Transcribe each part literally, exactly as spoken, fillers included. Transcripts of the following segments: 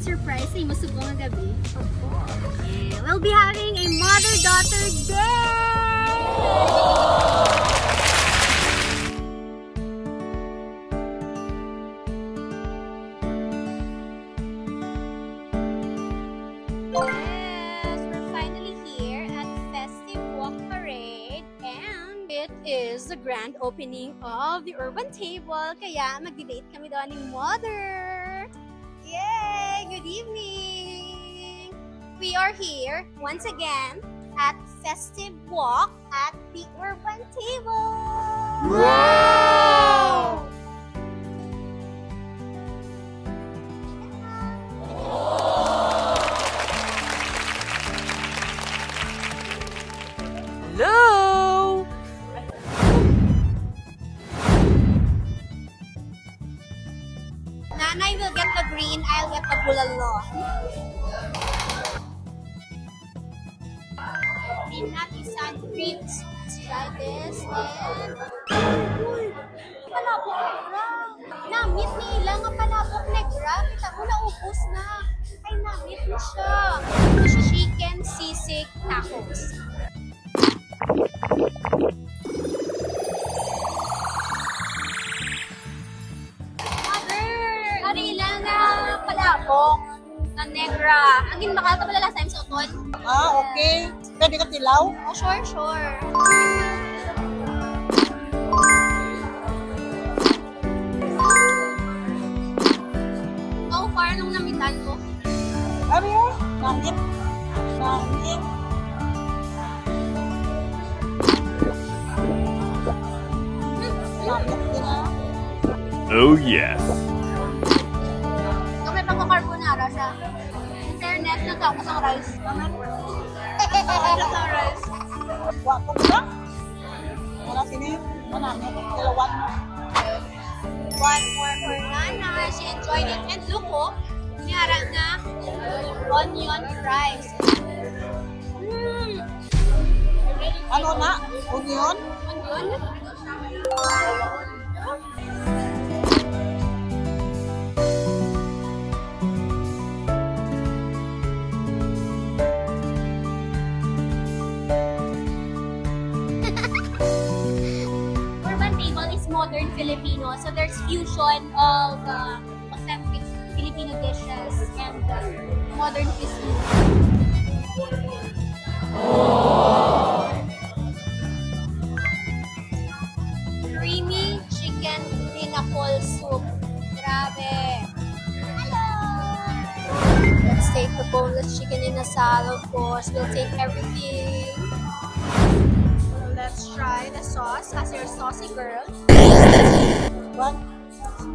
Surprise sa imo subong nga gabi. Of course. Yeah. We'll be having a mother-daughter day! Yes, we're finally here at Festive Walk Parade, and it is the grand opening of the Urban Table. Kaya magdi-date kami doon ni Mother. Yay! Good evening! We are here once again at Festive Walk at the Urban Table. Wow! Hello! Nanay will get the green, I'll get the bulalo. Peanut and sun creams. Let's try this. And, uy, palabok negra. Namit ni ila nga palabok negra. Kita mo, naubos na. Ay, namit ni siya. Chicken sisig tacos. Mother, ari lang nga palabok na negra. Ang ginbakal ka pala last time sa uton. Ah, okay. Pwede ka tilaw? Oh, sure, sure. How far nung namitan mo? Ano yun? Langit. Langit. Langit din, ah. Oh, yes. Kung may pagka-carbonara siya. Internet, nagkakos ang rice. Nagkakos ang rice. Wa ko ba? Wala sini, manami, dalawan. One for her nana, she enjoyed it. And look, oh, may ara nga onion fries. Mm. Ano na? Onion? Onion? Urban Table is modern Filipino, so there's fusion of, uh, authentic Filipino dishes and, uh, modern cuisine. Creamy chicken pinakol soup. Grabe. Hello! Let's take the boneless chicken inasal, of course. We'll take everything. So let's try the sauce as your saucy girl. What?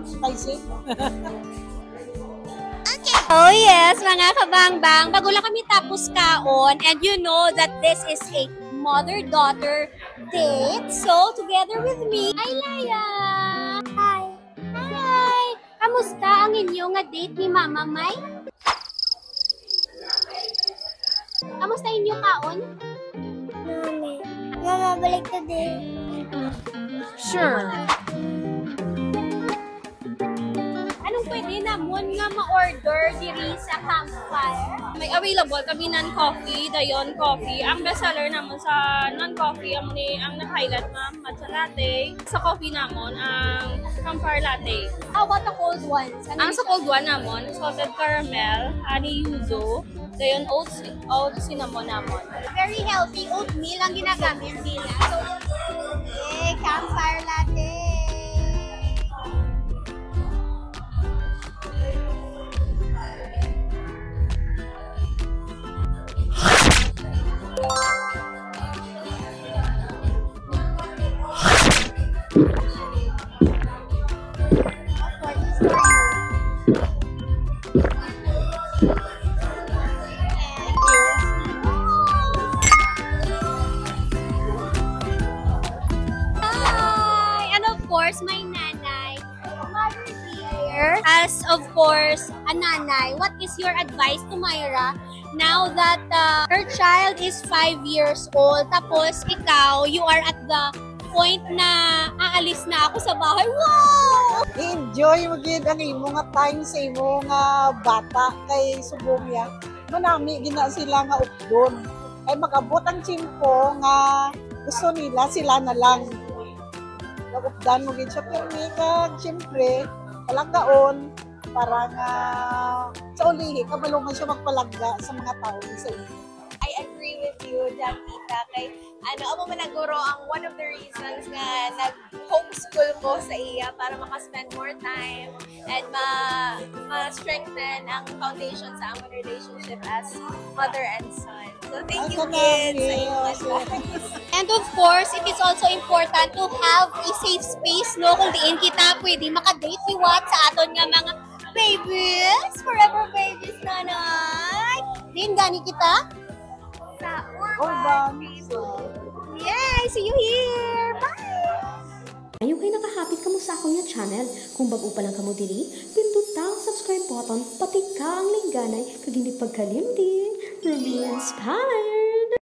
Spicy? Okay. Oh yes, mga kabangbang, bago lang kami tapos kaon, and you know that this is a mother-daughter date. So, together with me, hi, Laya! Hi! Hi! Kamusta ang inyo nga date ni Mama, May? Kamusta inyo kaon? Mami, Mama, balik ka din. Sure. Anong pwede namon nga ma-order diri sa Campfire? May available kami nan coffee, dayon coffee. Ang best seller namon sa non-coffee, amo ni ang nag-highlight, ma'am, matcha latte. Sa coffee namon, ang Campfire latte. How about the cold ones? Ano Ang sa cold one namon, salted caramel, honey yuzu, dayon oats, oats cinnamon namon. Very healthy, oatmeal ang ginagamit nila. So, yay, Campfire latte. Hi! And of course, my nanay. Mother dear, as of course, a nanay, what is your advice to Myra now that, uh, her child is five years old, tapos ikaw, you are at the point na aalis na ako sa bahay. Wow! I-enjoy mo gid ang imo nga time sa imo nga bata kay subong ya. Manami gina sila nga updon. Kay mag-abot ang tiyempo nga gusto nila sila na lang. Naupdan mo gid siya pirmi kag siyempre palanggaon para nga sa ulihi kabalo man siya magpalangga sa mga tawo sa imo. I agree with you, Jackita. Kay, ano, amo man naguro ang one of the reasons nga nag-homeschool ko sa iya para maka-spend more time and ma ma-strengthen ang foundation sa among relationship as mother and son. So, thank you, kids, sa inyong advice. And of course, it is also important to have a safe space, no, kung diin kita pwede maka-date liwat sa aton nga mga babies, forever babies, nanay. Din gani kita. Sa Urban. Yay! See you here! Bye! Ayo kay nakahapit kamo sa akon nga channel. Kung bag-o pa lang kamo diri, pinduta ang subscribe button, patika ang lingganay, kag hindi pagkalimti, Ruby Inspire!